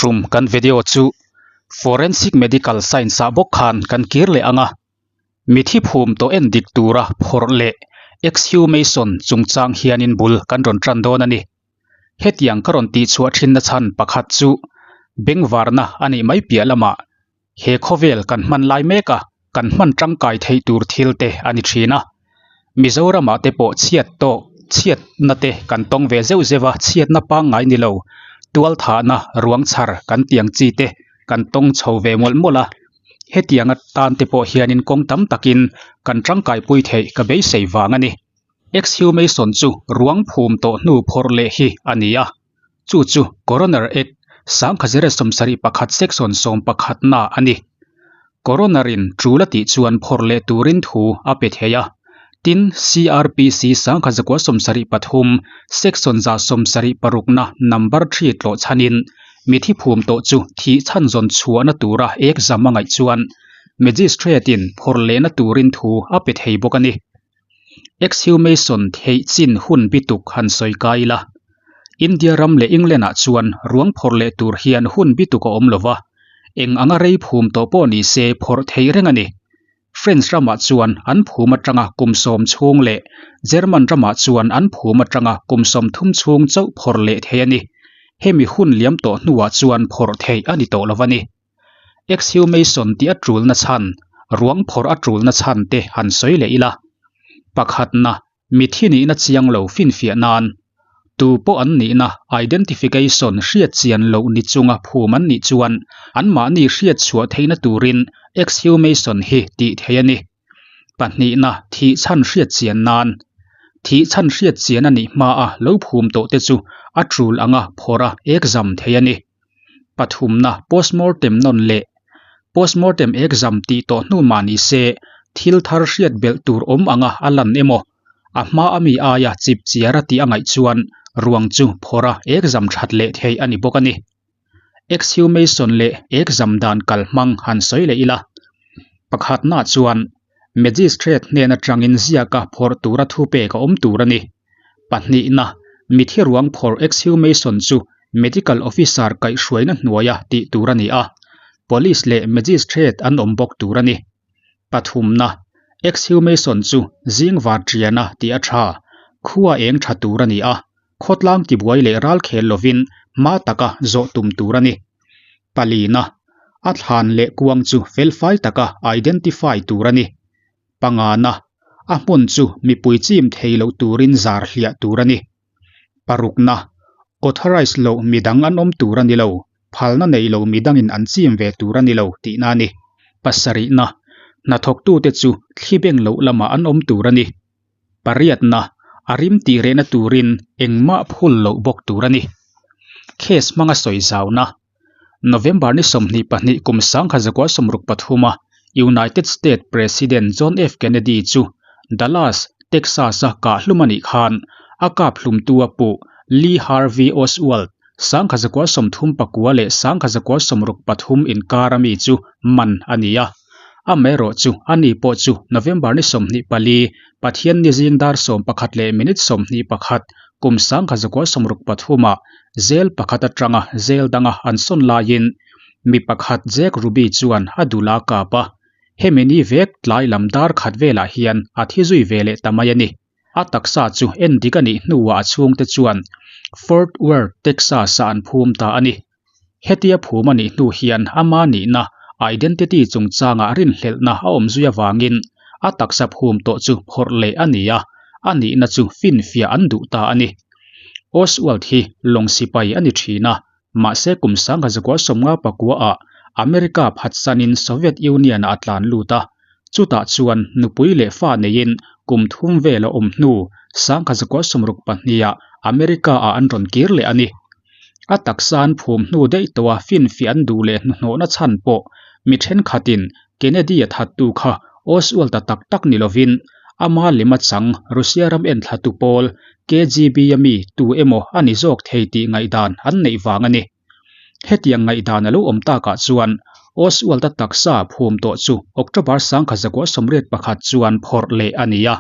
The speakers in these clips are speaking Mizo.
tum kan video chu Forensic Medical Science ah bawk khan kan kir leh ang a, mithi phum tawh en dik tura phawrh leh exhumation chungchang hianin bul kan rawn tan dawn a ni. Hetiang ka rawn tihchhuah thinna chhan pakhat chu bengvarna a nih mai piah lamah he khawvel kan hman lai mek a, kan hman tangkai theih tur thil te a ni thin a. Mizoramah te pawh chhiat tawk chhiatna te kan tawng ve zeuh zeuh a, chhiatna pangngai ni lo, tualthahna ruang chhar kan tiang chi te kan tawng chho ve mawlh mawlh a. Hetiang atan te pawh hianin kawng tam takin kan tangkaipui theih ka beisei vang a ni. Exhumation chu ruang phum tawh hnu phawrh leh hi a ni a. Chu chu Coroner Act 1971 Section 11 na a ni. Coroner in tul a tih chuan phawrh leh turin thu a pe thei a. Tin, CrPC 1973 Section 176 na number 3 tlawh chhanin mithi phum tawh chu thih chhan zawn chhuahna tura exam a ngaih chuan Magistrate in phawrh lehna turin thu a pe thei bawk a ni. Exhumation theih chin hun bituk han sawi kai ila. India ram leh England ah chuan ruang phawrh leh tur hian hun bituk a awm lo va, eng anga rei phum tawh pawh ni se phawrh thei reng a ni. French ramah chuan an phum atanga kum sawm chhung leh German ramah chuan an phum atanga kum 30 chhung chauh phawrh leh thei a ni. Hemi hun liam tawh hnuah chuan phawrh theih a ni tawh lo a ni. Exhumation tih a tulna chhan, ruang phawrh a tulna chhan te han sawi leh ila. Pakhatna, mithi nihna chiang lo finfiah nan, tu pawh an nihna identification hriat chian loh ni chunga phum an nih chuan anmahni hriat chhuah theihna turin exhumation hi tih theih a ni. Pahnihna, thih chhan hriat chian nan, thih chhan hriat chian a nih hmaa lo phum tawh te chu a tul anga phawrh a exam theih a ni. Pathumna postmortem nawn leh postmortem exam tih tawh hnu mah ni se thil thar hriat belh tur awm anga a lan emaw a hma ami aia chip chiar a tih a ngaih chuan ruang chu phawrh a exam that leh theih a ni bawk a ni. Exhumation leh exam dan kal hmang han sawi leh ila. Pakhatna chuan Magistrate hnen atangin ziaka phawrh tura thupek a awm tur a ni. Pahnihna, mithi ruang phawrh exhumation chu Medical Officer kaihhruaina hnuaia tih tur a ni a, Police leh Magistrate an awm bawk tur a ni. Pathumna, exhumation chu zing var ṭiana tih a ṭha, khua eng ṭha tur a ni a, khawtlang tibuai leh ralkhel lovin hma taka zawh tum tur a ni. Palina, a thlan leh kuang chu felfai taka identify tur a ni. Pangana, a hmun chu mipui chim thei loh turin zar hliah tur a ni. Parukna, authorise loh midang an awm tur a ni lo, phalna nei lo midangin an chim ve tur a ni lo tihna a ni. Pasarihna, hnathawktute chu thli beng loh lamah an awm tur a ni. Pariatna, a rim tih rehna turin engmah phul loh bawk tur a ni. Case hmanga sawi zauna, November ni 22 kum 1963 a United States President John F. Kennedy chu Dallas, Texas a kah hlum a nih khan a kap hlumtu a puh Lee Harvey Oswald 1939 leh 1963 inkar ami chu man a ni a. Amaherawh chu ani pawh chu November ni 24 Pathian ni zing dar 11 leh minute 21 kum 1963 ah Zel pakhat atanga zel danga an sawn laiin mi pakhat Jack Ruby chuan a dul a kap a, hemi ni vek tlai lam dar khat velah hian a thi zui ve leh ta mai a ni. A taksa chu en dik a nih hnuah a chhungte chuan Fort Worth, Texas-ah an phum ta a ni. Hetia phum a nih hnu hian ama nihna, identity, chungchangah rinhlelhna a awm zui avangin a taksa phum tawh chu phawrh leh a ni a, a nihna chu finfiah an duh ta a ni. Oswald hi lawng sipai a ni thin a, mahse kum 1959 ah America phatsanin Soviet Union ah a tlan lut a, chutah chuan nupui leh fa neiin kum thum vel a awm hnu 1962 ah America ah an rawn kir leh a ni. A taksa an phum hnu daih tawh a finfiah an duh leh hnuhnawhna chhan pawh mi thenkhatin Kennedy a thattu kha Oswald-a tak tak ni lovin ama lema chang Russia ram enthlatu pawl KGB a mi tu emaw a ni zawk thei tih ngaihdan an neih vang a ni. Hetiang ngaihdan a lo awm takah chuan Oswald-a taksa phum tawh chu October 1981 chuan phawrh leh a ni a.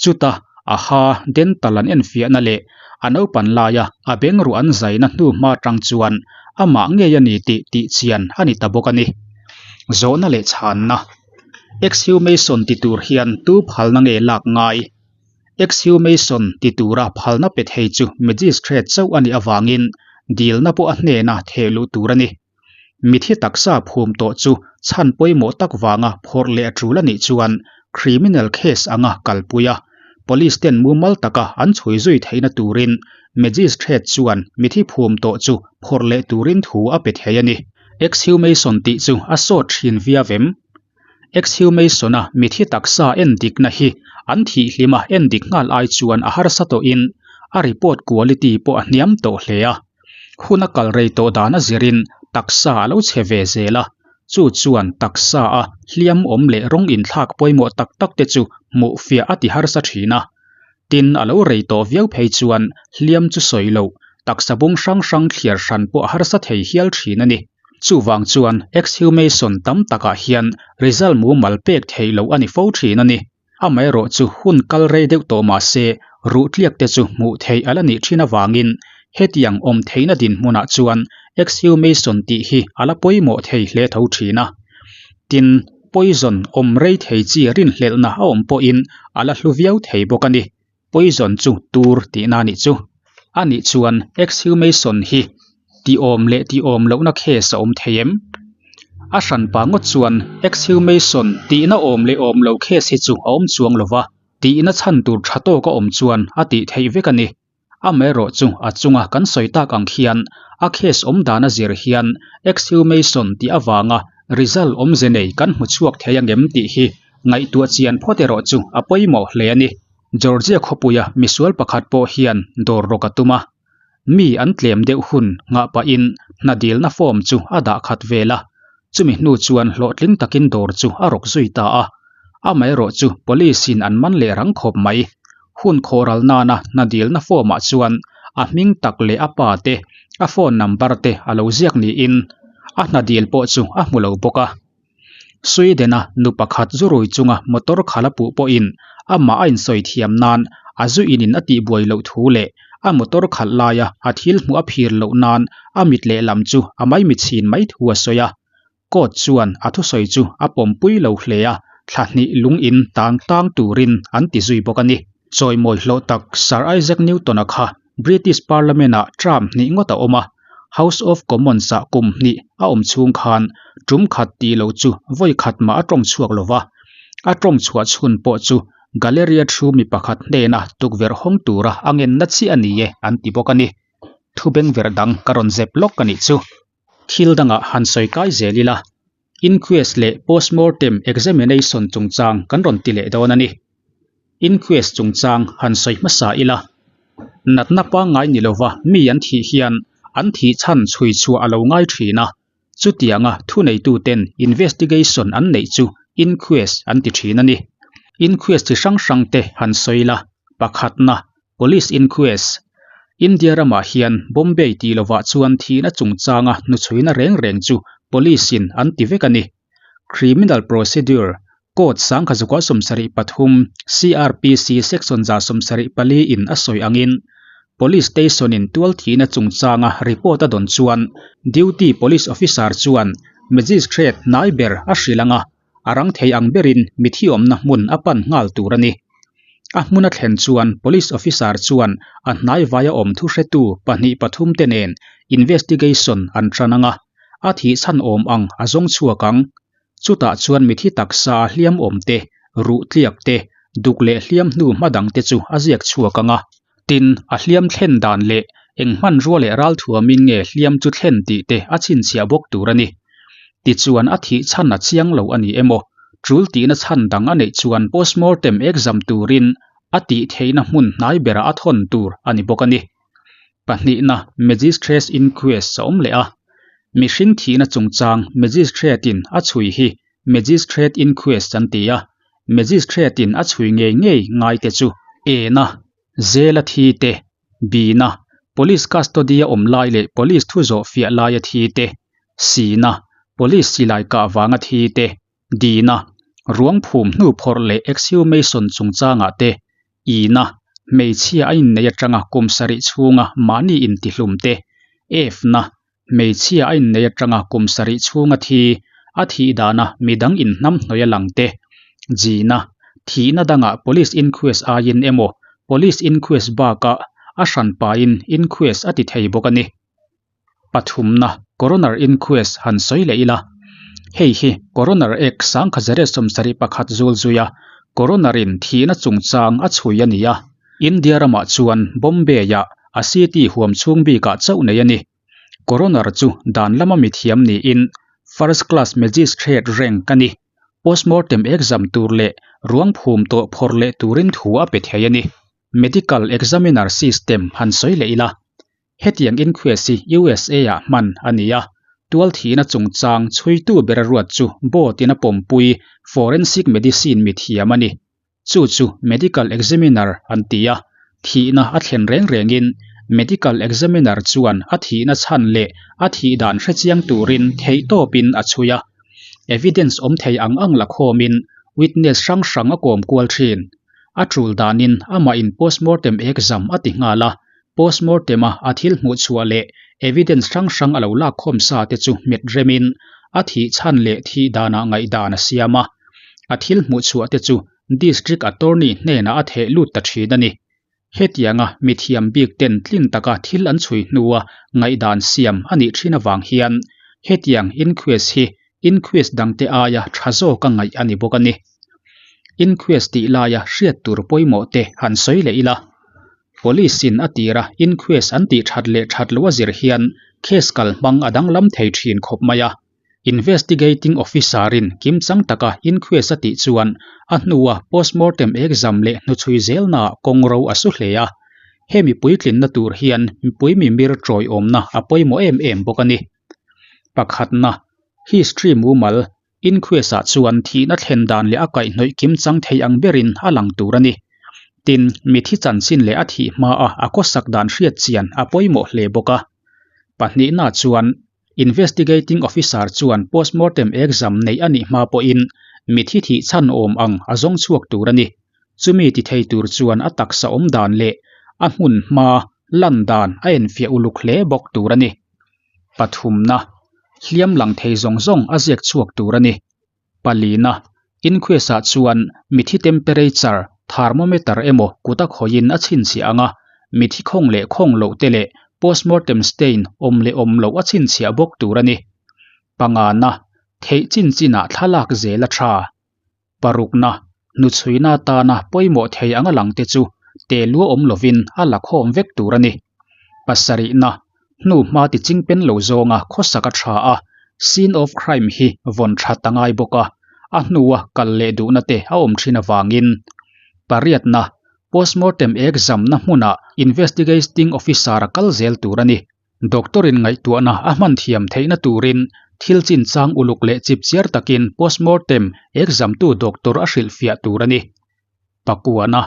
Chuta a ha dental an enfiahna leh a naupan laia a bengruah an zaina hnu hma tang chuan amah ngei a ni tih tihchian a ni ta bawk a ni. Zawhna leh chhanna, Exhumation ti tur hian tu phalna nge lak ngai? Exhumation ti tura phalna pe thei chu Magistrate chauh a nih avangin dilna pawh a hnena theh luh tur a ni. Mithi taksa phum tawh chu chhan pawimawh tak vanga phawrh leh a tul a nih chuan criminal case anga kalpui a, police ten mumal taka an chhui zui theihna turin Magistrate chuan mithi phum tawh chu phawrh leh turin thu a pe thei a ni. Exhumation tih chu a sawt thin viau em? Exhumation-a mithi taksa endikna hi an thihhlima endik nghal ai chuan a harsa tawhin a report quality pawh a hniam tawh hle a. Hun a kal rei tawh dan a zirin taksa a lo chhe ve zel a, chu chuan taksa a hliam awm leh rawng inthlak pawimawh tak tak te chu hmuh fiah a ti harsa thin a. Tin, a lo rei tawh viau phei chuan hliam chu sawi loh, taksa bung hrang hrang thliar hran pawh a harsa thei hial thin a ni. Chuvang chuan exhumation tam takah hian result mumal pek theih loh a ni fo thin a ni. Amaherawh chu hun kal rei deuh tawh mah se ruh tliak te chu hmuh theih a la nih thin avangin hetiang awm theihna dinhmunah chuan exhumation tih hi a la pawimawh thei hle tho thin a. Tin, poison awm rei thei chi rinhlelhna a awm pawhin a la hlu viau thei bawk a ni. Poison chu tur tihna a nih chu. A nih chuan exhumation hi tihawm leh tihawm lohna case a awm thei em? A hranpa ngawt chuan exhumation tihna awm leh awm lo case hi chu a awm chuang lo va, tihna chhan tur tha tawk a awm chuan a tih theih vek a ni. Amaherawh chu a chunga kan sawi tak ang khian a case awm dan a zir hian exhumation tih avanga result awmze nei kan hmu chhuak thei angem tih hi ngaihtuah chian phawt erawh chu a pawimawh hle a ni. Georgia khawpuia misual pakhat pawh hian dawr rawk a tum a, mi an tlem deuh hun nghah pahin hna dilna form chu a dah khat vel a, chumi hnu chuan hlawhtling takin dawr chu a rawk zui ta a. Amaherawh chu police in an man leh rang khawp mai. Hun khawhral nana hna dilna form ah chuan a hming tak leh a pa te, a phone number te a lo ziak niin a hna dil pawh chu a hmu lo bawk a. Sweden-a nu pakhat zu rui chunga motor khalh a puh pawhin amah a insawi thiam nan a zu inin a tihbuai loh thu leh a motor khalh laia a thil hmuh a phir loh nan a mit lehlam chu a maimichhin mai thu a sawi a. Court chuan a thusawi chu a pawmpui lo hle a, thla hnih lung in tang tang turin an ti zui bawk a ni. Chawimawi hlawh tak Sir Isaac Newton-a kha British Parliament-ah term hnih ngawt a awm a, House of Commons-ah kum hnih a awm chhung khan tum khat tih loh chu vawi khat mah a tawng chhuak lo va. A tawng chhuah chhun pawh chu Galleria thu mi pakhat hnena tukverh hawng tura a ngenna chiah a ni e an ti bawk a ni. Thu bengverh dang ka rawn zep lawk a nih chu. Thil dangah han sawi kai zel ila, inquest leh postmortem examination chungchang kan rawn ti leh dawn a ni. Inquest chungchang han sawi hmasa ila, natna pangngai ni lova mi an thih hian an thih chhan chhui chhuah a lo ngai thin a, chutianga thuneituten investigation an neih chu inquest an ti thin a ni. Inquest chi hrang hrang te han sawi ila, pakhatna Police inquest, India ramah hian Bombay tih lovah chuan thihna chungchanga hnuchhuina reng reng chu Police in an ti vek a ni. Criminal Procedure Code 1973 CrPC Section 174 in a sawi angin Police Station in tual thihna chungchanga report a dawn chuan Duty Police Officer chuan Magistrate hnai ber a hrilh anga a rang thei ang berin mithi awmna hmun a pan nghal tur a ni. A hmun a thlen chuan Police Officer chuan a hnaivaia awm thuhretu pahnih pathum te nen investigation an tan ang a, a thih chhan awm ang a zawng chhuak ang. Chutah chuan mithi taksa a hliam awm te, ruh tliak te, duk leh hliam hnu hma dang te chu a ziak chhuak ang a. Tin, a hliam thlen dan leh eng hmanrua leh ralthuamin nge hliam chu thlen tih te a chhinchhiah bawk tur a ni. Tichuan a thih chhan a chiang lo a ni emaw, tul tihna chhan dang a neih chuan postmortem exam turin a tih theihna hmun hnai berah a thawn tur a ni bawk a ni. Pahnihna, Magistrate's Inquest a awm leh a. Mihring thihna chungchang Magistrate-in a chhui hi Magistrate Inquest an ti a, Magistrate-in a chhui ngei ngei ngai te chu E-na, Zela thi te, B-na, Police custody-a awm lai leh Police thu zawh fiah laia thi te, C-na, Police silai kah vanga thi te, D-na, ruang phum hnu phawrh leh exhumation chungchangah te, E-na, hmeichhia a inneih atanga kum sarih chhunga mahni intihlum te, F-na, Hmeichhia a innei atanga kum sarih chhunga thi, a thih dana midang inhnamhnawih a lang te, Gina, thihna dangah police inquest aiin emaw police inquest bakah a hranpain inquest a ti thei bawk a ni. Pathumna, Coroner inquest han sawi leh ila. Hei hi Coroner Act 1971 zul zuia Coroner-in thihna chungchang a chhui a ni a. India ramah chuan Bombay-ah a city huam chhung bikah chauh nei a ni. Coroner chu dan lama mithiam niin First Class Magistrate rank a ni. Postmortem exam tur leh ruang phum tawh phawrh leh turin thu a pe thei a ni. Medical Examiner system han sawi leh ila. Hetiang inquest hi USA-ah hman a ni a, tualthihna chungchang chhuitu bera ruat chu board-in a pawmpui forensic medicine mithiam a ni. Chu chu Medical Examiner an ti a, thihna a thlen reng rengin Medical Examiner chuan a thihna chhan leh a thih dan hrechiang turin theihtawpin a chhui a. Evidence awm thei ang ang la khawmin witness hrang hrang a kawm kual thin. A tul danin amah in postmortem exam a ti nghal a, postmortem a a thil hmuh chhuah leh evidence hrang hrang a lo lak khawm sa te chu hmet remin a thih chhan leh thih danah ngaihdan a siam a. A thil hmuh chhuah te chu District Attorney hnenah a theh lut ta thin a ni. Hetianga mithiam bik ten tlin taka thil an chhui hnua ngaihdan siam a nih thin avang hian hetiang inquest hi inquest dangte aia tha zawka ngaih a ni bawk a ni. Inquest tih laia hriat tur pawimawh te han sawi leh ila. Police in a tira inquest an tih that leh that loh a zir hian case kal hmang a danglam thei thin khawp mai a. Investigating Officer-in kimchang taka inquest a tih chuan a hnua postmortem exam leh hnuchhui zelnaah kawng ro a su hle a. Hemi puitlinna tur hian mipui mimir tawiawmna a pawimawh em em bawk a ni. Pakhatna, History mumal Inquest-ah chuan thihna thlen dan leh a kaihhnawih kimchang thei ang berin a lang tur a ni. Tin, mithi chanchin leh a thih hmaa a khawsak dan hriat chian a pawimawh hle bawk a. Pahnihna chuan Investigating Officer chuan postmortem exam neih a nih hma pawhin mithi thih chhan awm ang a zawng chhuak tur a ni. Chumi ti thei tur chuan a taksa awm dan leh a hmun hma lan dan a enfiah uluk hle bawk tur a ni. Pathumna, hliam lang thei zawng zawng a ziak chhuak tur a ni. Palina, inquest-ah chuan mithi temperature, thermometer emaw kut a khawihin a chhinchhiah ang a, mithi khawng leh khawng loh te leh postmortem stain awm leh awm loh a chhinchhiah bawk tur a ni. Pangana, theih chin chinah thlalak zel a tha. Parukna, hnuchhuina atana pawimawh thei anga langte chu te lua awm lovin a la khawm vek tur a ni. Pasarihna, hnu hma ti chingpen lo zawnga khawsak a tha a, scene of crime hi vawn that a ngai bawk a, a hnua kal leh duhna te a awm thin avangin. Pariatna, postmortem exam-na hmunah investigating officer a kal zel tur a ni. Doctor-in ngaihtuahna a hman thiam theihna turin thil chinchang uluk leh chipchiar takin postmortem exam-tu doctor a hrilhfiah tur a ni. Pakuana,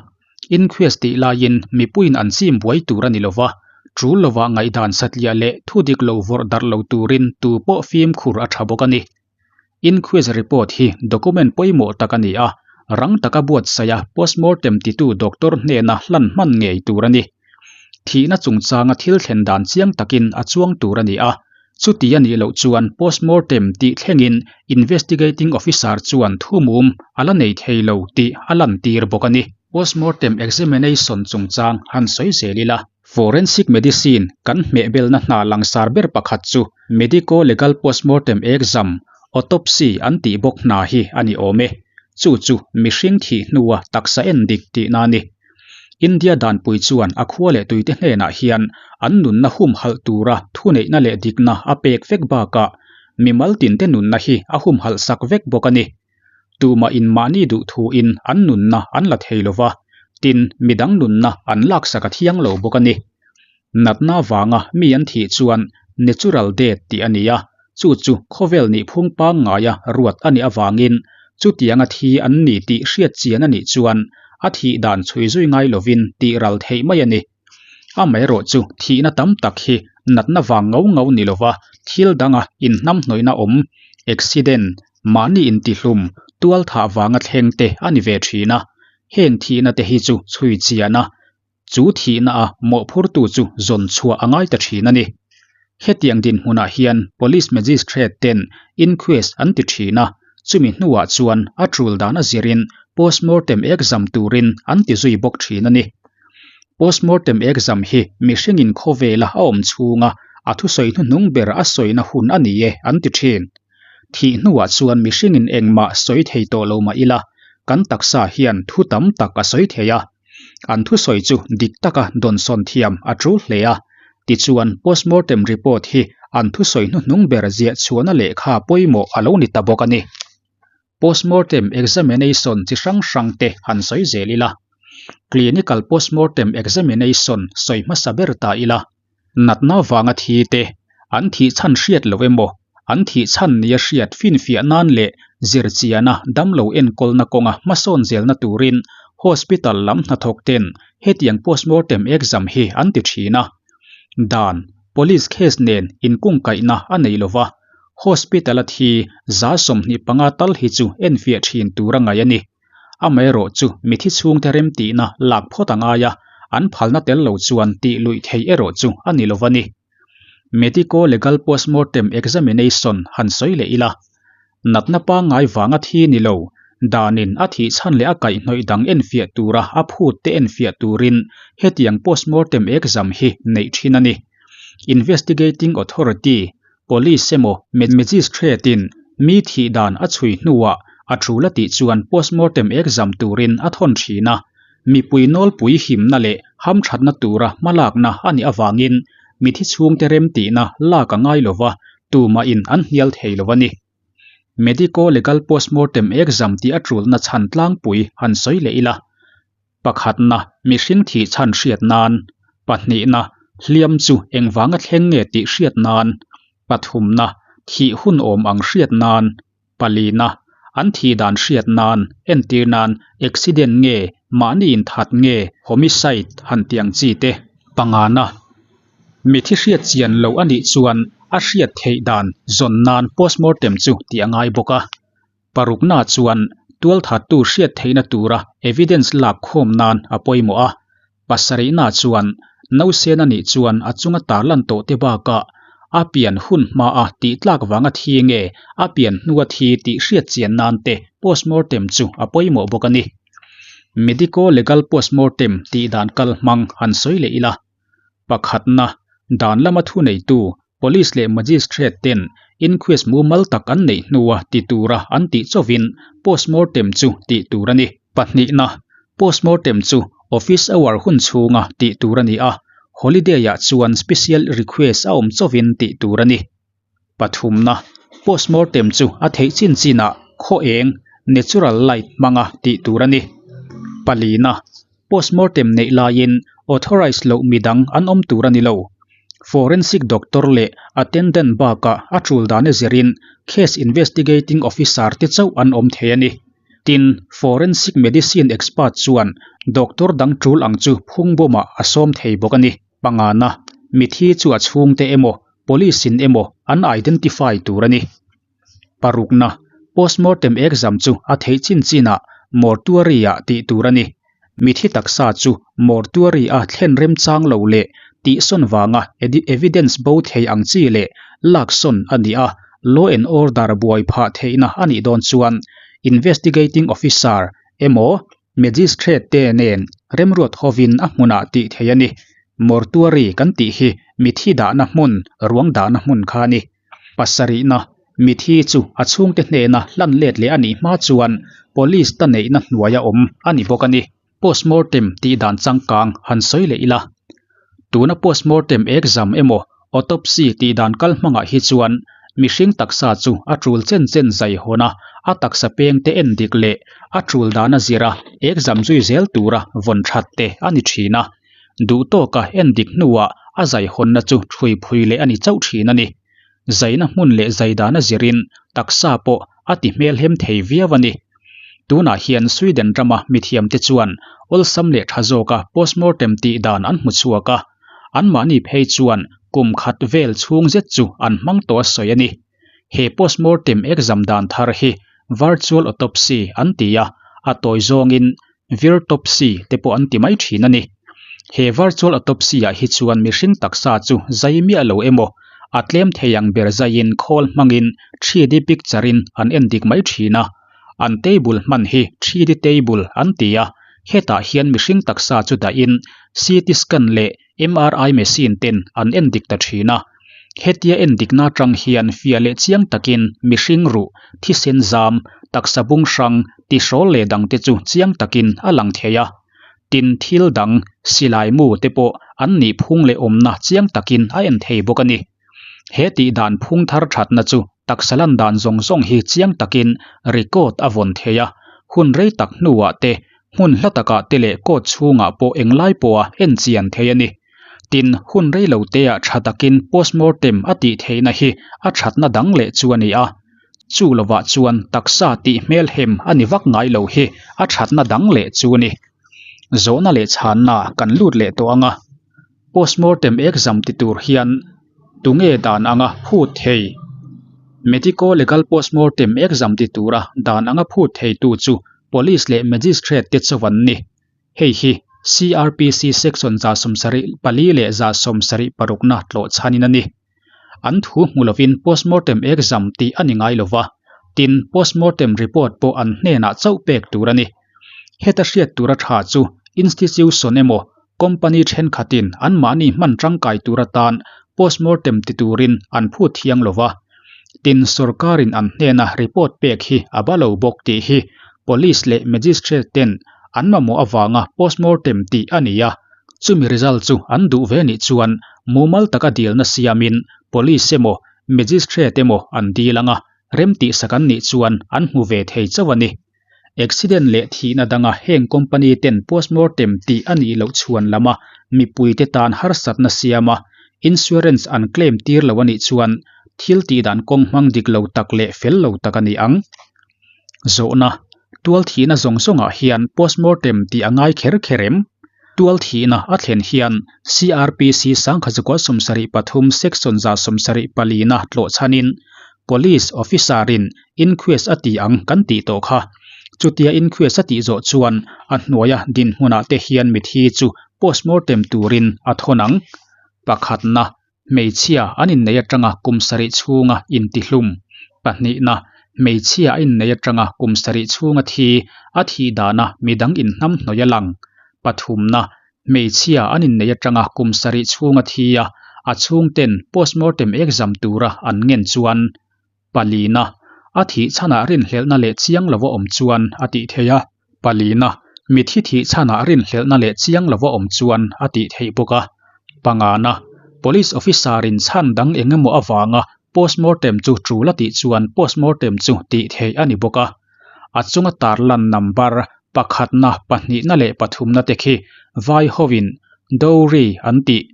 inquest tih laiin mipuiin an chim buai tur a ni lova, tul lovah ngaihdan satliah leh thu dik lo vawrh darh lo turin tu pawh fimkhur a tha bawk a ni. Inquest report hi document pawimawh tak a ni a, rang taka buatsaih a postmortem titu doctor hnena hlan hman ngei tur a ni. Thihna chungchanga thil thlen dan chiang takin a chuang tur a ni a, chuti a nih loh chuan postmortem tih thlengin investigating officer chuan thumum a la nei thei lo tih a lantir bawk a ni. Postmortem examination chungchang han sawi zel ila. Forensic Medicine kan hmehbelna hna langsar ber pakhat chu Medico Legal Postmortem Exam, Autopsy an tih bawk hna hi a ni awm e. Chu chu mihring thih hnua taksa en dik tihna a ni. India danpui chuan a khua leh tuite hnenah hian an nunna humhalh tura thuneihna leh dikna a pek vek bakah mimal tinte nunna hi a humhalh sak vek bawk a ni. Tumah in mahni duh thuin an nunna an la thei lova, tin midang nunna an laksak a thiang lo bawk a ni. Natna vanga mi an thih chuan natural death tih a ni a, chu chu khawvel nihphung pangngaia ruat a nih avangin chutianga thi an ni tih hriat chian a nih chuan a thih dan chhui zui ngai lovin tih ral theih mai a ni. Amaherawh chu thihna tam tak hi natna vang ngau ngau ni lova thil danga inhnamhnawihna awm, accident, mahni intihlum, tual thah vanga thleng te a ni ve thin a. Heng thihna te hi chu chhui chian a, chu thihna a mawhphurtu chu zawn chhuah a ngai ta thin a ni. Hetiang dinhmunah hian Police Magistrate ten inquest an ti thin a, chumi hnuah chuan a tul dan a zirin postmortem exam turin an ti zui bawk thin a ni. Postmortem exam hi mihringin khawvela a awm chhunga a thusawi hnuhnung ber a sawina hun a ni e an ti thin. Thih hnuah chuan mihringin engmah sawi thei tawh lo mah ila, kan taksa hian thu tam tak a sawi thei a. An thusawi chu dik taka dawnsawn thiam a tul hle a. Tichuan, postmortem report hi an thusawi hnuhnung ber ziah chhuahna lehkha pawimawh a lo ni ta bawk a ni. Postmortem examination chi hrang hrang te han sawi zel ila. Clinical postmortem examination sawi hmasa ber ta ila. Natna vanga thi te, an thih chhan hriat lo emaw, an thih chhan nia hriat finfiah nan leh zirchiana damlo enkawlna kawnga hmasawn zelna turin hospital lam hnathawk ten hetiang postmortem exam hi an ti thin a. Dan, police case nen inkungkaihna a nei lova, hospital-a thi 25 tal hi chu enfiah thin tur a ngaih a ni. Amaherawh chu mithi chhungte remtihna lak phawt a ngai a, an phalna tel lo chuan tih luih theih erawh chu a ni lo va ni. Medico Legal Postmortem Examination han sawi leh ila, natna pangngai vanga thi ni lo, danin a thih chhan leh a kaihhnawih dang enfiah tura a phut te enfiah turin hetiang postmortem exam hi neih thin a ni. Investigating Authority, Police emaw Magistrate-in mi thih dan a chhui hnuah a tul a tih chuan postmortem exam turin a thawn thin a, mipui nawlpui himna leh hamthatna tura hmalakna a nih avangin mithi chhungte remtihna lak a ngai lova, tumahin an hnial thei lo a ni. Medico-legal postmortem exam tih a tulna chhan tlangpui han sawi leh ila. Pakhatna, mihring thih chhan hriat nan. Pahnihna, hliam chu engvanga thleng nge tih hriat nan. Pathumna, thih hun awm ang hriat nan. Palina, an thih dan hriat nan, entir nan, accident nge, mahni inthat nge, homicide han tih ang chi te. Pangana, mithi hriat chian loh a nih chuan a hriat theih dan zawn nan postmortem chu tih a ngai bawk a. Parukna chuan tualthattu hriat theihna tura evidence lak khawm nan a pawimawh a. Pasarihna chuan nausen a nih chuan a chunga tarlan tawh te bakah a pian hun hmaa tih tlak vanga thi nge a pian hnua thi tih hriat chian nan te postmortem chu a pawimawh bawk a ni. Medico legal postmortem tih dan kal hmang han sawi leh ila. Pakhatna, dan lama thuneitu Police leh Magistrate ten inquest mumal tak an neih hnua ti tura an tih chauhin postmortem chu tih tur a ni. Pahnihna, postmortem chu office hour hun chhunga tih tur a ni a, holiday-ah chuan special request a awm chauhin tih tur a ni. Pathumna, postmortem chu a theih chin chinah khaw eng, natural light, hmanga tih tur a ni. Palina, postmortem neih laiin authorised loh midang an awm tur a ni lo. Forensic doctor leh attendant bakah a tul dan a zirin case investigating officer te chauh an awm thei a ni. Tin, forensic medicine expert chuan doctor dang tul ang chu phungbawmah a sawm thei bawk a ni. Pangana, mithi chu a chhungte emaw police in emaw an identify tur a ni. Parukna, postmortem exam chu a theih chin chinah mortuary-ah tih tur a ni. Mithi taksa chu mortuary-a thlen remchang lo leh tihsawn vanga evidence bo thei ang chi leh laksawn a ni a, law and order buai phah theihna a nih dawn chuan investigating officer emaw Magistrate te nen remruat hovin a hmunah tih theih a ni. Mortuary kan tih hi mithi dahna hmun, ruang dahna hmun kha a ni. Pasarihna, mithi chu a chhungte hnena hlan let leh a nih hma chuan Police ta neihna hnuaia awm a ni bawk a ni. Postmortem tih dan changkang han sawi leh ila. Tuna postmortem exam emaw autopsy tih dan kal hmangah hi chuan mihring taksa chu a tul chen chen zai hawn a, a taksa peng te en dik leh a tul dan a zir a, exam zui zel tura vawn that te a ni thin a. Duh tawka en dik hnuah a zai hawnna chu thui phui leh a ni chauh thin a ni. Zaina hmun leh zai dan a zirin taksa pawh a ti hmelhem thei viau a ni. Tunah hian Sweden rama mithiamte chuan awlsam leh tha zawka postmortem tih dan an hmu chhuak a, anmahni phei chuan kum khat vel chhung zet chu an hmang tawh a sawi a ni. He postmortem exam dan thar hi virtual autopsy an ti a, a tawi zawngin virtopsy te pawh an ti mai thin a ni. He virtual autopsy ah hi chuan mihring taksa chu zai miah lo emaw, A tlem thei ang ber zaiin khawl hmangin 3D picture in an en dik mai thin a. An table hman hi 3D table an ti a, hetah hian mihring taksa chu dahin CT scan leh MRI machine ten an en dik ta thin a. Hetia en dikna atang hian fiah leh chiang takin mihring ruh, thisen zam, taksa bung hrang, tihrawl leh dangte chu chiang takin a lang thei a. Tin, thil dang, silai mu te pawh an nih phung leh awmna chiang takin a en thei bawk a ni. He tih dan phung thar thatna chu taksa lan dan zawng zawng hi chiang takin record a vawn thei a, hun rei tak hnuah te, hmun hla takah te leh court chhungah pawh englai pawha en chian thei a ni. Tin, hun rei lo teah tha takin postmortem a tih theihna hi a thatna dang leh chu a ni a. Chu lovah chuan taksa tih hmelhem a ni vak ngai lo hi a thatna dang leh chu a ni. Zawhna leh chhanna kan lut leh tawh ang a, postmortem exam ti tur hian tunge dan anga phut thei? Medico legal postmortem exam ti tura dan anga phut theitu chu Police leh Magistrate te chauh an ni. Hei hi CRPC section 174 leh 176 na tlawh chhanin a ni. An thu hmu lovin postmortem exam tih a ni ngai lova, tin postmortem report pawh an hnenah chauh pek tur a ni. Heta hriat tura tha chu institution emaw company thenkhatin anmahni hman tangkai tur atan postmortem ti turin an phut thiang lova, tin sorkarin an hnena report pek hi a ba lo bawk tih hi police leh magistrate ten an mamawh avanga postmortem tih a ni a, chumi result chu an duh ve nih chuan mumal taka dilna siamin police emaw magistrate emaw an dil anga remtihsak an nih chuan an hmu ve thei chauh a ni. Accident leh thihna danga heng company ten postmortem tih a nih loh chhuan lama mipuite tan harsatna siama insurance an claim tir lo a nih chuan thil tih dan kawng hmang dik lo tak leh fel lo tak a ni ang. Zawhna, Tual thihna zawng zawngah hian postmortem tih a ngai kher kher em? Tual thihna a thlen hian CRPC 1973 Section 174 na tlawh chhanin Police Officer-in inquest a ti ang kan tih tawh kha. Chutia inquest a tih zawh chuan a hnuaia dinhmunah te hian mithi chu postmortem turin a thawn ang. Pakhatna, Hmeichhia an innei atanga kum sarih chhunga intihlum. Pahnihna, Hmeichhia a innei atanga kum sarih chhunga thi a thih dana midang inhnamhnawih a lang. Pathumna, Hmeichhia an innei atanga kum sarih chhunga thi a, a chhungten postmortem exam tura an ngen chuan. Palina, A thih chhanah rinhlelhna leh chiang lova awm chuan a tih theih a. Palina, Mithi thih chhanah rinhlelhna leh chiang lova awm chuan a tih theih bawk a. Pangana, Police officer-in chhan dang eng emaw avanga postmortem chu tul a tih chuan postmortem chu tih theih a ni bawk a. A chunga tarlan number pakhatna, pahnihna leh pathumna te khi vai hovin dowry an tih,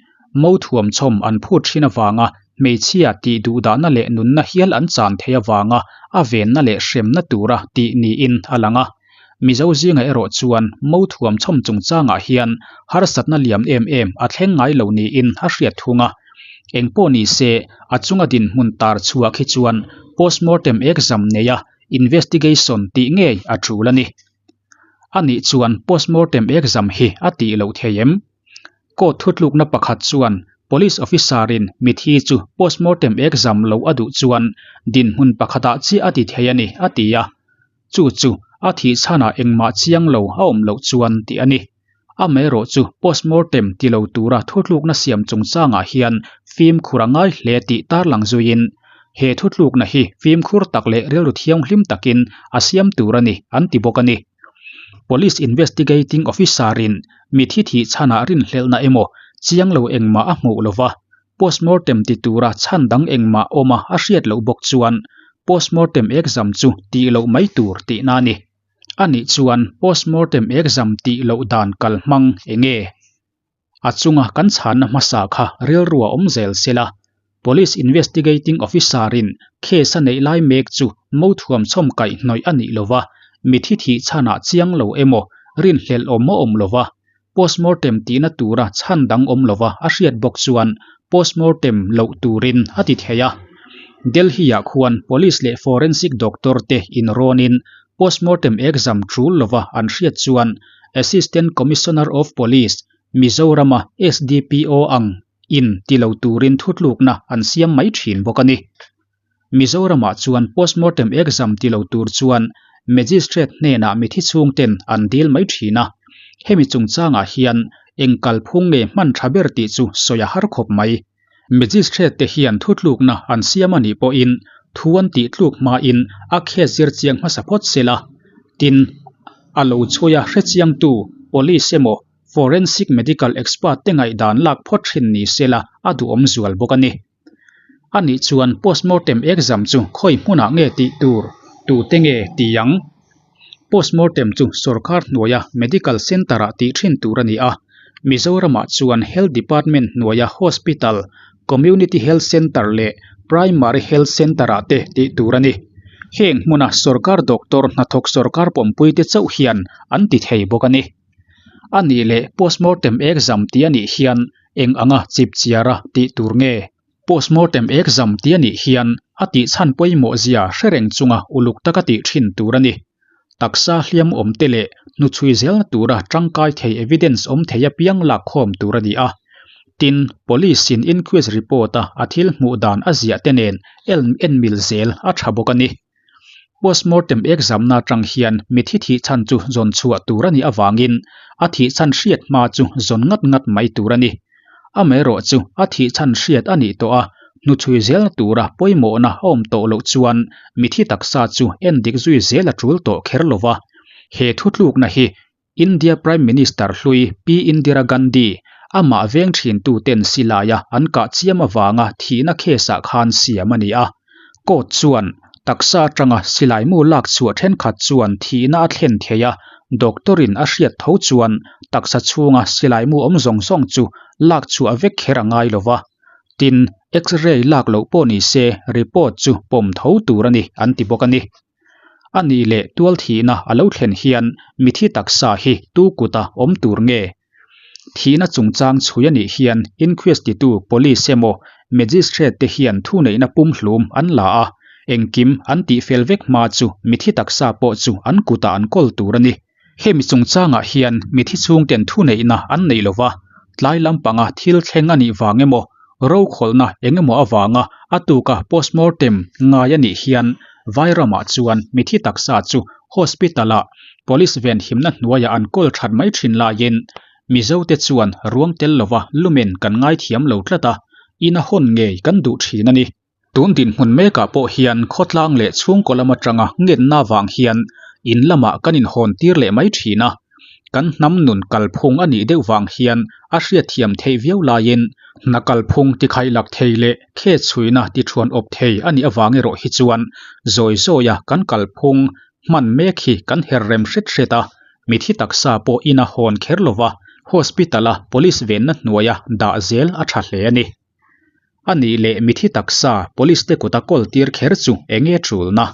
mo thuamchhawm an phut thin avanga hmeichhia tih duhdahna leh nunna hial an chan theih avanga a venna leh hremna tura tih niin a lang a. Mizo zinga erawh chuan mo thuamchhawm chungchangah hian harsatna liam em em a thleng ngai lo niin a hriat thung a. Engpawh ni se, a chunga dinhmun tar chhuah khi chuan postmortem exam neia investigation tih ngei a tul a ni. Anih chuan postmortem exam hi a tih loh thei em? Court thutlukna pakhat chuan Police officer-in mithi chu postmortem exam lo a duh chuan dinhmun pakhatah chiah a ti thei a ni, a ti a. Chu chu a thih chhanah engmah chiang lo a awm loh chuan tih a ni. Amaherawh chu postmortem ti lo tura thutlukna siam chungchangah hian fimkhur a ngai hle tih tarlang zuiin he thutlukna hi fimkhur tak leh rilru thianghlim takin a siam tur a ni an ti bawk a ni. Police Investigating Officer-in mithi thih chhanah rinhlelhna emaw chiang lo engmah a hmuh lova postmortem ti tura chhan dang engmah awma a hriat loh bawk chuan postmortem exam chu tih loh mai tur tihna a ni. Anih chuan postmortem exam tih loh dan kal hmang eng nge? A chunga kan chhanna hmasa kha rilru a awm zel sela, Police Investigating Officer-in case a neih lai mek chu mo thuam chhawm kaih hnawih a nih lova, mithi thih chhanah chiang lo emaw rinhlelh awm a awm lova, postmortem tihna tura chhan dang awm lova a hriat bawk chuan postmortem loh turin a ti thei a. Delhi-ah khuan Police leh Forensic Doctor te inrawnin postmortem exam tul lova an hriat chuan Assistant Commissioner of Police, Mizorama SDPO ang. in ti lo turin thutlukna an siam mai thin bawk a ni. Mizoramah chuan postmortem exam ti lo tur chuan Magistrate hnenah mithi chhungten an dil mai thin a, hemi chungchangah hian eng kalphung nge hman tha ber tih chu sawi a har khawp mai. Magistrate te hian thutlukna an siam a nih pawhin thu an tih tluk hmain a case zir chiang hmasa phawt se la, tin, a lo chhui a hrechiangtu Police emaw Forensic Medical Expert te ngaihdan lak phawt thin ni se la a duhawm zual bawk a ni. A nih chuan postmortem exam chu khawi hmunah nge tih tur, tute nge ti ang? Postmortem chu sorkar hnuaia medical centre-ah tih thin tur a ni a, Mizoramah chuan Health Department hnuaia hospital, Community Health Centre leh Primary Health Centre-ah te tih tur a ni. Heng hmuna sorkar doctor hnathawk sorkar pawmpuite chauh hian an ti thei bawk a ni. A nih leh postmortem exam tih a nih hian eng anga chip chiara tih tur nge? Postmortem exam tih a nih hian a tih chhan pawimawh zia hre reng chunga uluk taka tih thin tur a ni. Taksa hliam awm te leh hnuchhui zelna tura tangkai thei evidence awm thei apiang lak khawm tur a ni a. Tin, Police in inquest report a a thil hmuh dan a ziah te nen en mil zel a tha bawk a ni. Postmortem exam-na atang hian mithi thih chhan chu zawn chhuah tur a nih avangin a thih chhan hriat hma chu zawn ngat ngat mai tur a ni. Amaherawh chu a thih chhan hriat a nih tawh a, hnuchhui zelna tura pawimawhna a awm tawh loh chuan mithi taksa chu endik zui zel a tul tawh kher lo va. He thutlukna hi India Prime Minister hlui Pi Indira Gandhi, amah veng thintuten silaia an kah chiam avanga thihna case-ah khan siam a ni a. Court chuan taksa atanga silaimu lak chhuah thenkhat chuan thihna a thlen thei a, doctor-in a hriat tho chuan taksa chhunga silaimu awm zawng zawng chu lak chhuah vek kher a ngai lo va. Tin, X-ray lak loh pawh ni se report chu pawm tho tur a ni an ti bawk a ni. A nih leh tual thihna a lo thlen hian mithi taksa hi tu kuta awm tur nge? Thihna chungchang chhui a nih hian inquest titu police emaw magistrate te hian thuneihna pumhlum an la a, engkim an tihfel vek hma chu mithi taksa pawh chu an kutah an kawl tur a ni. Hemi chungchangah hian mithi chhungten thuneihna an nei lo va, tlai lampanga thil thleng a nih vang emaw, rokhawlhna eng emaw avanga a tuka postmortem ngai a nih hian Vairamah chuan mithi taksa chu hospital-ah police venhimna hnuaiah an kawl that mai thin laiin Mizote chuan ruang tel lova lumen kan ngaithiam lo tlat a, ina hawn ngei kan duh thin a ni. Tun dinhmun mekah pawh hian khawtlang leh chhungkaw lam atanga ngenna vang hian in lamah kan inhawn tir leh mai thin a, kan hnam nun kalphung a nih deuh vang hian a hriatthiam theih viau laiin hna kalphung tikhailak thei leh khe chhuina tithuan awp thei a nih avang erawh hi chuan zawi zawia kan kalphung hman mek hi kan her rem hret hret a, mithi taksa pawh ina hawn kher lova hospital-a police venna hnuaia dah zel a tha hle a ni. A nih leh mithi taksa police te kuta kawl tir kher chu enge tulna?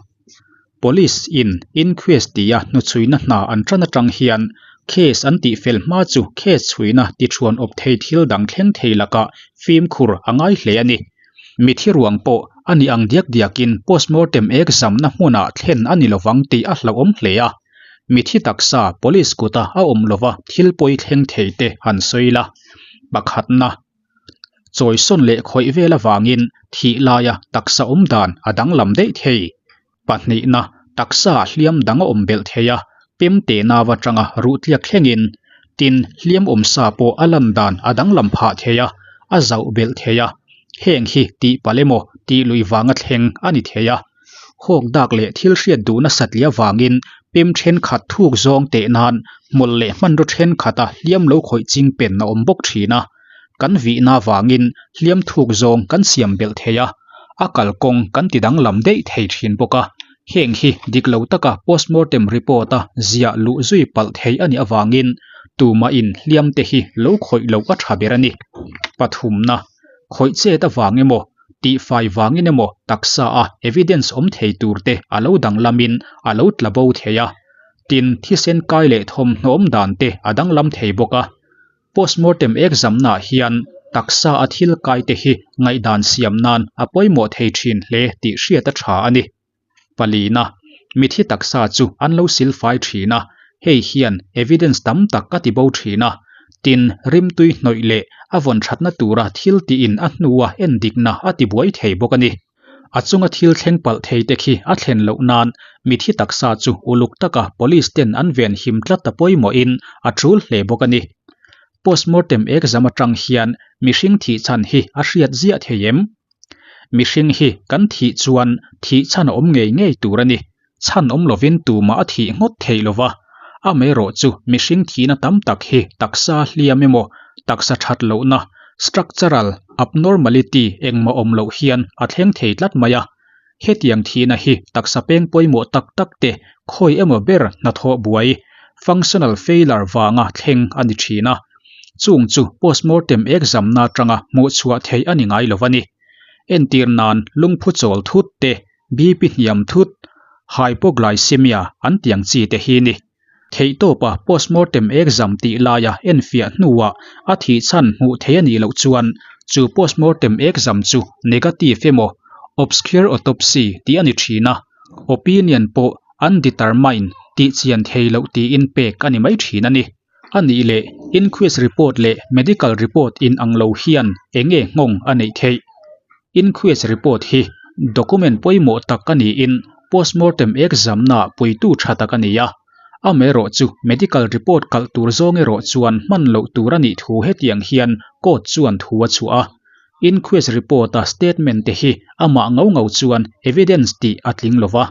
Police in inquest tia hnuchhuina hna an tan atang hian case an tih fel hma chu case chhuina tithuan awp thei thil dang thleng thei lakah fimkhur a ngai hle a ni. Mithi ruang pawh a ni ang diak diakin postmortem exam-na hmunah thlen a ni lovang tih a hlauhawm hle a. Mithi taksa police kuta a awm lova thil pawi thleng thei te han sawi la. Pakhatna. Chawisawn leh khawih vel avangin thih laia taksa awm dan a danglam daih thei. Pahnihna, taksa ah hliam dang a awm belh thei a, pem teh nau atanga ruh tliak thlengin. Tin, hliam awm sa pawh a lan dan a danglam phah thei a, a zauh belh thei a. Heng hi tih palh emaw tih lui vanga thleng a ni thei a. Hawk dak leh thil hriat duhna satliah vangin pem thenkhat thuk zawng teh nan hmawlh leh hmanraw thenkhat a hliam lo khawih ching pen a awm bawk thin a. Kan vihna vangin hliam thuk zawng kan siam belh thei a, a kalkawng kan ti danglam daih thei thin bawk a. Heng hi dik lo taka postmortem report a ziah luh zui palh thei a nih avangin tumahin hliam te hi lo khawih loh a tha ber a ni. Pathumna, khawih chet avang emaw Tihfai vangin emaw taksa a evidence awm thei tur te a lo danglamin a lo tla bo thei a. Tin, thisen kai leh thawmhnaw awm dan te a danglam thei bawk a. Postmortem exam-naah hian taksa a thil kai te hi ngaihdan siam nan a pawimawh thei thin hle tih hriat a tha a ni. Palina, mithi taksa chu an lo silfai thin a, hei hian evidence tam tak a ti bo thin a. Tin, rimtui hnawih leh a vawn thatna tura thil tiin a hnua endikna a tibuai thei bawk a ni. A chunga thil thleng palh thei te khi a thlen loh nan mithi taksa chu uluk taka police ten an ven him tlat a pawimawhin a tul hle bawk a ni. Postmortem exam atang hian mihring thih chhan hi a hriat ziah thei em? Mihring hi kan thih chuan thih chhan a awm ngei ngei tur a ni. Chhan awm lovin tumah a thih ngawt theih lova, amaherawhchu mihring thihna tam tak hi taksa hliam emaw taksa that lohna, structural abnormality, engmah awm loh hian a thleng thei tlat mai a. Hetiang thihna hi taksa peng pawimawh tak tak te khawi emaw ber hnathawh buai, functional failure, vanga thleng a ni thin a. Chung chu postmortem examna atanga hmuhchhuah theih a ni ngai lo a ni. Entir nan lungphu chawl thut te BP hniam thut, hypoglycemia an tiang chi te hi ni. Theihtawpa postmortem exam tih laia enfiah hnuah a thih chhan hmuh theih a nih loh chuan chu postmortem exam chu negative emaw obscure autopsy tih a ni thin a, opinion pawh undetermined tih chian thei loh tiin pek a ni mai thin a ni. A nih leh inquest report leh medical report in ang lo hian enge nghawng a neih theih? Inquest report hi document pawimawh tak a niin postmortem exam-na puitu tha tak a ni a. Amaherawhchu medical report kalh tur zawng erawh chuan hman loh tur a nih thu hetiang hian court chuan thu a chhuah a. Inquest report-a statement te hi amah ngau ngau chuan evidence tih a tling lo va.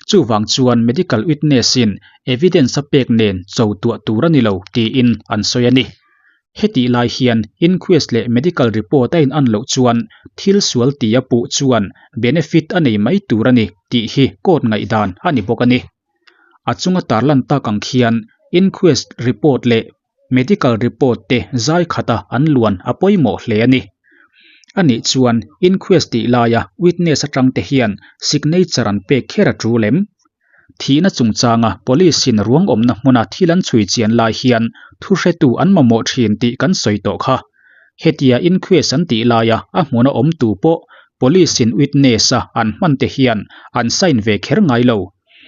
Chuvang chuan medical witness-in evidence a pek nen cho tuah tur a ni lo tiin an sawi a ni. Hetih lai hian inquest leh medical report a inan loh chuan thil sual tia puh chuan benefit a nei mai tur a ni tih hi court ngaihdan a ni bawk a ni. A chunga tarlan tak ang khian inquest report leh Medical report te zai khata an luan a pawimawh hle a ni. A nih chuan inquest tih laia witness atang te hian signature an pek kher a tul em? Thihna chungchanga police in ruang awmna hmuna thil an chhui chian lai hian thuhretu an mamawh thin tih kan sawi tawh kha. Hetia inquest an tih laia a hmuna awmtu pawh police in witness a an hman te hian an sign ve kher ngai lo.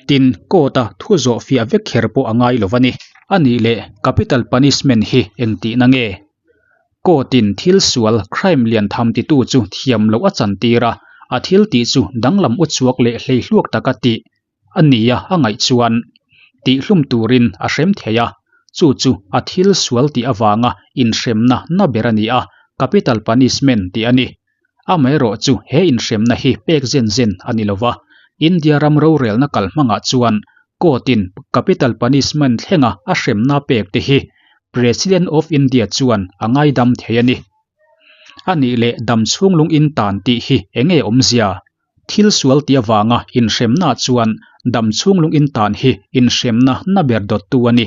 Tin, court-a thu zawh fiah vek kher pawh a ngai lo a ni. A nih leh capital punishment hi eng tihna nge? Court-in thil sual, crime, lian tham titu chu thiam loh a chantir a, a thil tih chu danglam uchuak leh hleihluak taka tih a nia a ngaih chuan tihhlum turin a hrem thei a, chu chu a thil sual tih avanga inhremna na ber a ni a, capital punishment tih a ni. Amaherawhchu he inhremna hi pek zen zen a ni lova, India ram rorelna kalhmangah chuan court-in capital punishment thlenga a hremna pek te hi President of India chuan a ngaidam thei a ni. A nih leh dam chhung lung in tan tih hi enge awmzia? Thil sual tih avanga inhremna chuan dam chhung lung in tan hi inhremna na ber dawttu a ni.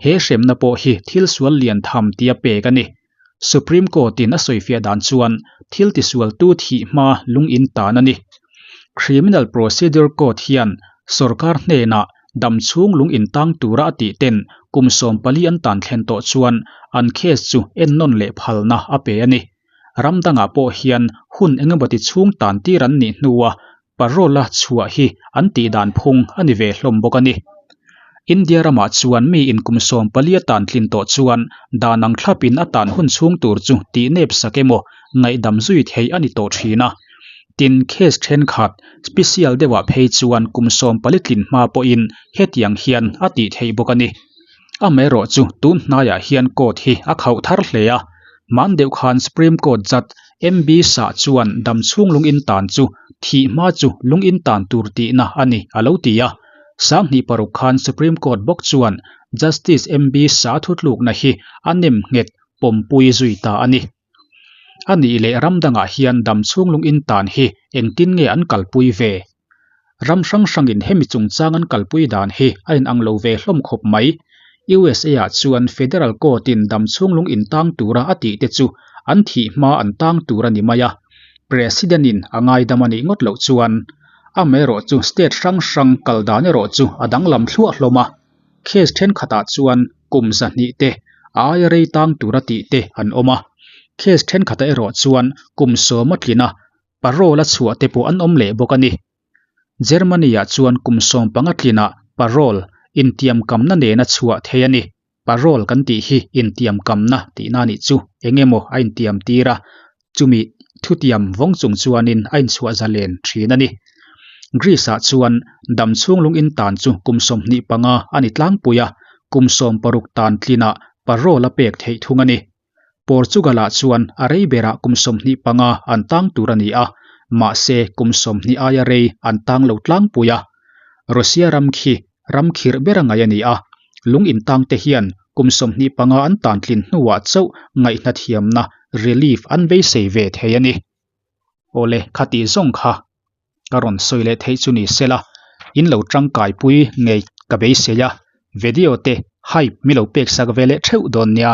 He hremna pawh hi thil sual lian tham tia pek a ni. Supreme Court-in a sawifiah dan chuan thil tisualtu thih hma lung in tan a ni. Criminal Procedure Code hian sorkar hnenah dam chhung lung in tang tura a tih ten kum 14 an tan thlen tawh chuan an case chu ennawn leh phalna a pe a ni. Ram dangah pawh hian hun engemawti chhung tan tir an nih hnua Parole-a chhuah hi an tih dan phung a ni ve hlawm bawk a ni. India ramah chuan mi in kum 14 a tan tlin tawh chuan dan ang thlapin a tan hun chhung tur chu tih nep sak emaw ngaihdam zui theih a ni tawh thin a. Tin, case thenkhat, special deuhah phei chuan kum 14 tlin hma pawhin hetiang hian a tih theih bawk a ni. Amaherawhchu tun hnaiah hian court hi a khauh thar hle a, hman deuh khan Supreme Court judge MB Shah chuan dam chhung lung in tan chu thih hma chu lung in tan tur tihna a ni a lo ti a. 2006 khan Supreme Court bawk chuan Justice MB Shah thutlukna hi a nem nghet pawmpui zui ta a ni. A nih leh ram dangah hian dam chhung lung in tan hi engtin nge an kalpui ve? Ram hrang hrangin hemi chungchang an kalpui dan hi a inang lo ve hlawm khawp mai. USA-ah chuan Federal Court-in dam chhung lung intang tura a tih te chu an thih hma an tang tur a ni mai a, President-in a ngaidam a nih ngawt loh chuan. Amaherawhchu state hrang hrang kal dan erawh chu a danglam thluah hlawm a. Case thenkhatah chuan kum 200 te a aia rei tang tura tih te an awm a. Case thenkhatah erawh chuan kum 10 a tlin a, Parole a chhuah te pawh an awm leh bawk a ni. Germany-ah chuan kum 15 tlinah parole intiamkamna nena chhuah theih a ni. Parole kan tih hi intiam kamna tihna a nih chu eng emaw a intiam tir a, chumi thutiam vawng chung chuanin a inchhuah zalen thin a ni. Greece ah chuan dam chhung lung intan chu kum 25 a ni tlangpui a, kum 60 tan tlinah parole a pek theih thung a ni. Portugal ah chuan a rei berah kum 25 an tang tur a ni a, mahse kum 20 aia rei an tang lo tlangpui a. Russia ram khi ram khirh ber a ngaih a ni a, lung intang te hian kum 25 an tan tlin hnuah chauh ngaihna thiamna, relief, an beisei ve thei a ni. Awle, khati zawng kha ka rawn sawi leh theih chu ni sela, in lo tangkaipui ngei ka beisei a, video te hype mi lo pek sak ve leh theuh dawn nia.